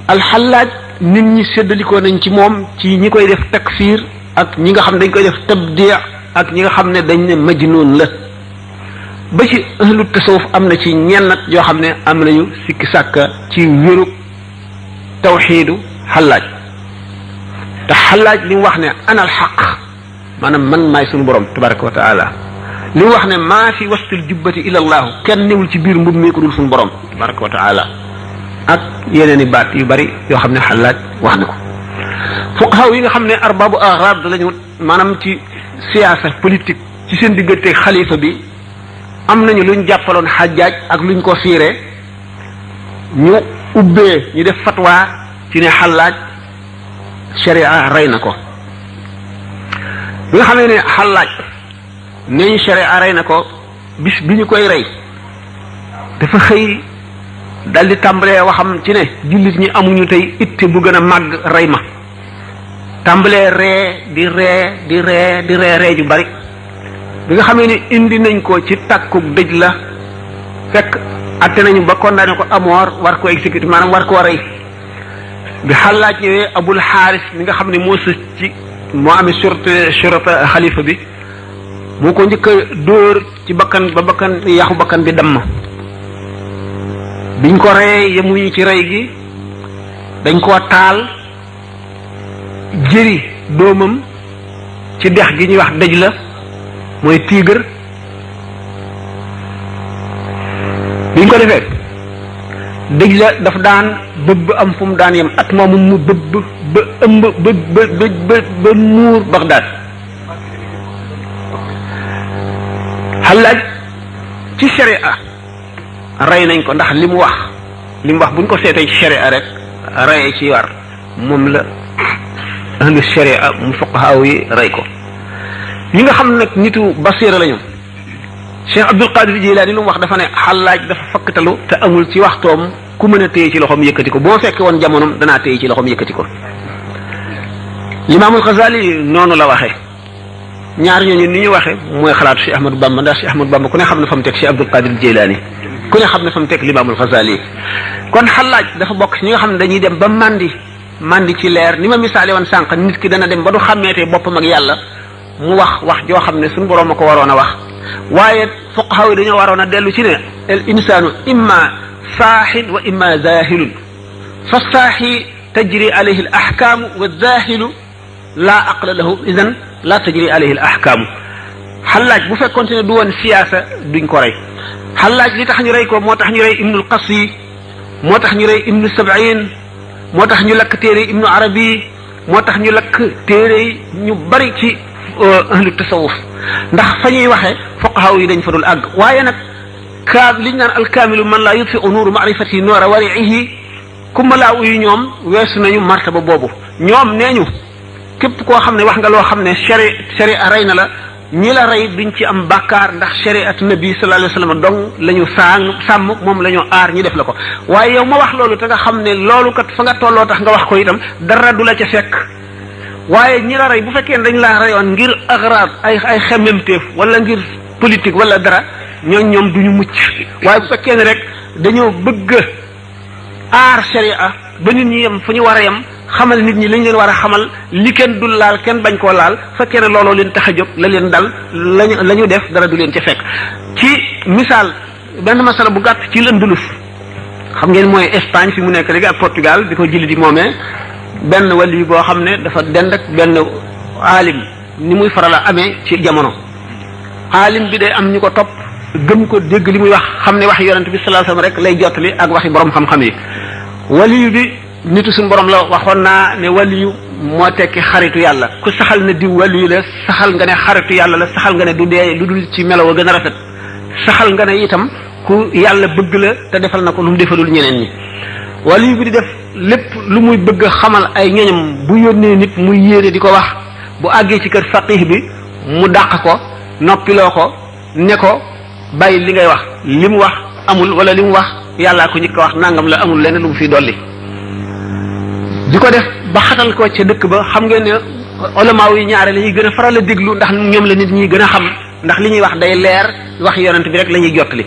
alxallaaj nit ñi séddalikoo nañ ci moom ci ñi koy def takfir ak ñi nga xam ne dañ koy def tabdi ak ñi nga xam ne dañ ne majnun la ba ci ahlu tasawuf am na ci ñennat yoo xam ne am nañu sikki sàkka ci wérug tawxiidu xallaaj te xallaaj li mu wax ne ana alxaq maanaam man maay suñu borom tabaraka wa taala li mu wax ne maa fi wastil jubbati ila allahu kenn newul ci biir mbub mi ko dul suñu borom tabaraka wa taala ak yeneen i baat yu bari yoo xam ne xallaaj wax na ko fuqahaa yi nga xam ne arbaabu agrad lañu maanaam ci siyaasa politique ci seen diggante xalifa bi am nañu luñ jàppaloon xajaaj ak luñ ko fiire ñu ubbee ñu def fatwa ci ne xallaaj sharia rey na ko bi nga xamee ne xallaaj nee ñu sharia rey na ko bis bi ñu koy rey dafa xëy daldi tàmbalee waxam ci ne jullit ñi amuñu tey itte bu gën a màgg rey ma tàmbalee ree di ree ju bari bi nga xamee ne indi nañ ko ci tàkkuk dëj la fekk atte nañu ba condamné ko à mort war ko exécuter maanaam war koo rey bi xallaaj ñëwee abul xaaris mi nga xam ne moo sës ci moo amee surata xalifa bi moo ko njëkk a dóor ci bakkan ba bakkan yaxu bakkan bi damm biñ ko rey yemuñu ci rey gi dañ koo taal jëri doomam ci dex gi ñuy wax dëj la mooy Tigre biñ ko defee dëj la daf daan bëbb am fu mu daan yem at moomu mu bëbb ba ëmb ba muur Bagdad xallaaj ci sharia rey nañ ko ndax li mu wax buñ ko seetee ci sharia rek rey ci war moom la ahlu sharia mu fuqahaa yi rey ko ñi nga xam nag nitu basira lañu Cheikh Abdul Qadir Jilaani lu mu wax dafa ne xallaaj dafa fakkatalu te amul ci waxtoom ku mën a téye ci loxoom yëkkati ko boo fekkee woon jamonoom danaa téye ci loxoom yëkkati ko Limaamul Xasaali noonu la waxee ñaar ñooñu ni ñu waxee mooy xalaatu Cheikh Ahmadou Bamba ndax Cheikh Ahmadou Bamba ku ne xam ne fa mu teg Cheikh Abdul Qadir Jilaani ku ne xam ne fa mu teg Limaamul Xasaali kon xallaaj dafa bokk ci ñi nga xam ne dañuy dem ba mandi ci leer ni ma misaale woon sànq nit ki dana dem ba du xàmmeetee boppam ak yàlla mu wax joo xam ne suñu borom a ko waroon a wax waaye fuqahaa yi dañoo waroon a dellu ci ne al insaanu imma saaxin wa imma zaahilun fa saaxi tajri alayhi al ahkaamu wa zaahilu laa aqla lahu idan laa tajri alayhi al ahkaamu xallaaj bu fekkoonte ne du woon siyaasa duñ ko rey xallaaj li tax ñu rey ko moo tax ñu rey ibnul qasi moo tax ñu rey ibnu sabain moo tax ñu lakk téere ibnu arabi moo tax ñu lakk téere yi ñu bari ci ahlu tasawuf ndax fa ñuy waxee fuqahaa yi dañ fa dul àgg waaye nag liñ naan alkaamilu man laa yudfi nuuru maarifati noora wariihi kumma laa uyu ñoom weesu nañu martaba boobu ñoom nee ñu képp koo xam ne wax nga loo xam ne sharia rey na la ñi la rey duñ ci am bàkkaar ndax shariatu nabi sallallahu alayhi wa sallam dong la ñu sàmm moom la ñu aar ñu def la ko waaye yow ma wax loolu te nga xam ne loolu kat fa nga tolloo tax nga wax ko itam dara du la ca fekk waaye ñi la rey bu fekkee dañ laa reyoon ngir agrad ay xemmemteef wala ngir politique wala dara ñoom duñu mucc waaye bu fekkee ne rek dañoo bëgg aar sharia ba nit ñi yem fu ñu war a yem xamal nit ñi lañ leen war a xamal li kenn dul laal kenn bañ koo laal fekkee ne looloo leen tax a jóg la leen dal la ñu def dara du leen ca fekk ci misaal benn masala bu gàtt ci l'Andalus xam ngeen mooy Espagne fi mu nekk léegi ak Portugal bi ko jëli di moomee benn wali boo xam ne dafa dend ak benn aalim ni muy faral a amee ci jamono aalim bi day am ñu ko topp gëm ko dégg li muy wax xam ne waxi yonent bi sallallahu alayhi wasallam rek lay jottali ak waxi borom xam-xam yi wali bi nitu suñu borom la waxoon naa ne waliyu moo tekki xaritu yàlla ku saxal na diw waliyu la saxal nga ne xaritu yàlla la saxal nga ne du dee lu dul ci melaw a gën a rafet saxal nga ne itam ku yàlla bëgg la te defal na ko lu mu defalul ñeneen ñi waliyu bi di def lépp lu muy bëgg a xamal ay ñoñam bu yónnee nit muy yéene di ko wax bu àggee ci kër faqih bi mu dàq ko noppiloo ko ne ko bàyyi li ngay wax li mu wax amul wala li mu wax yàllaa ko njëkk a wax nangam la amul leneen lu mu fiy dolli di ko def ba xatal ko ca dëkk ba xam ngeen ne olamaa yi ñaare la ñuy gën a faral a déglu ndax ñoom la nit ñi gën a xam ndax li ñuy wax day leer wax yonent bi rek la ñuy jottali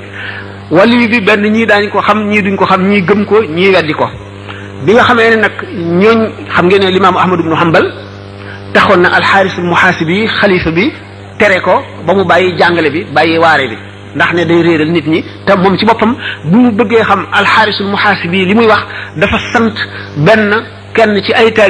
wali bi benn ñii daañu ko xam ñii duñ ko xam ñii gëm ko ñii weddi ko bi nga xamee ne nag ñooñ xam ngeen ne limaamu Ahmad ibnu Hanbal taxoon na alxaarisul muhaasibi xalifa bi tere ko ba mu bàyyi jàngale bi bàyyi waare bi ndax ne day réeral nit ñi te moom ci boppam bu mu bëggee xam alxaarisul muhaasibi li muy wax dafa sant kenn ci ay taali